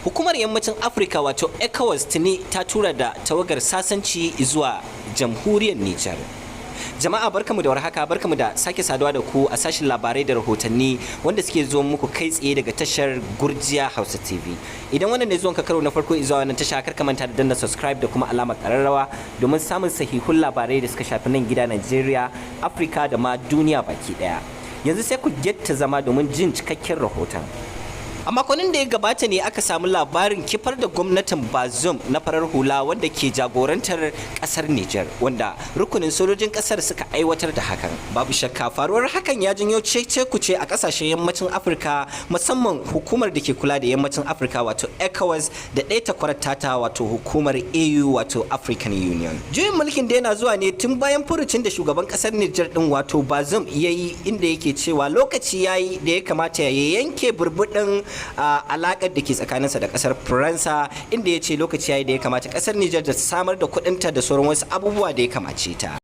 Hukumar Yammacin Afirka wato ECOWAS tuni ta tura da tawagar sasanci zuwa Jamhuriyar Nijar. Jama'a, barkamu da warhaka, barkamu da sake saduwa da ku a sashin labarai da rahotanni wanda suke zuwa muku kai tsaye daga tashar Gurjiya Hausa TV. Idan wannan ne zuwan ka karo na farko zuwa wannan tasha, kar ka manta da danna subscribe da kuma alamar kararrawa domin samun sahihun labarai da suka shafi nan gida Najeriya, Afirka da ma duniya baki daya. Yanzu sai ku getta zama domin jin cikakken rahoton. A makonnin da ya gabata ne aka samu labarin kifar da gwamnatin Bazoum na farar hula wanda ke jagorantar kasar Nijar, wanda rukunin sojojin kasar suka aiwatar da hakan. Babu shakka faruwar hakan ya janyo cece kuce a kasashen Yammacin Afirka, musamman hukumar da ke kula da Yammacin Afirka wato ECOWAS da ɗaya takwarar tata wato hukumar AU wato African Union. Juyin mulkin da yana zuwa ne tun bayan furucin da shugaban kasar Nijar din wato Bazoum ya yi, inda yake cewa lokaci ya yi da ya kamata ya yanke burbuɗin alakar da ke tsakaninsa da kasar Faransa, inda ya ce lokaci yayi da ya kamata kasar Nijar da samar da kudinta da sauran wasu abubuwa da ya kamace ta.